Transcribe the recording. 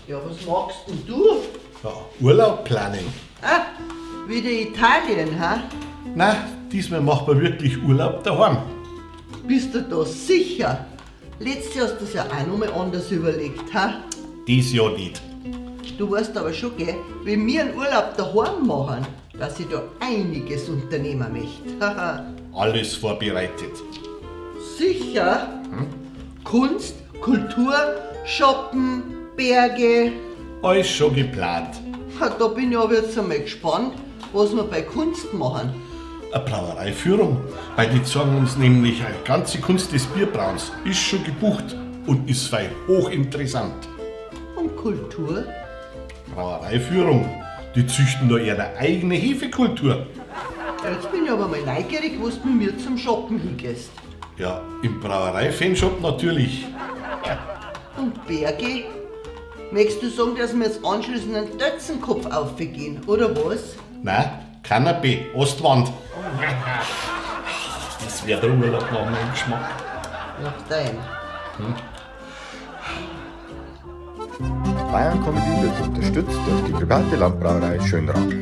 Ja, was magst denn du? Ja, Urlaub planen. Ah, wieder Italien, ha? Na, diesmal macht man wirklich Urlaub daheim. Bist du da sicher? Letztes Jahr hast du das ja auch noch mal anders überlegt, ha? Dies Jahr nicht. Du weißt aber schon, gell, wenn wir einen Urlaub daheim machen, dass ich da einiges unternehmen möchte. Haha. Alles vorbereitet. Sicher? Hm? Kunst, Kultur, Shoppen, Berge. Alles schon geplant. Ha, da bin ich aber jetzt einmal gespannt, was wir bei Kunst machen. Eine Brauereiführung, weil die zeigen uns nämlich eine ganze Kunst des Bierbrauens. Ist schon gebucht und ist fei hochinteressant. Und Kultur? Brauereiführung. Die züchten da ihre eigene Hefekultur. Ja, jetzt bin ich aber mal neugierig, wo du mit mir zum Shoppen hingehst. Ja, im Brauerei-Fanshop natürlich. Und Berge? Möchtest du sagen, dass wir jetzt anschließend einen Tötzenkopf aufgehen, oder was? Nein, Kanapee, Ostwand. Das wäre der Urlaub nach meinem Geschmack. Nach deinem. Hm? Bayern Comedy wird unterstützt durch die private Landbrauerei Schönrath.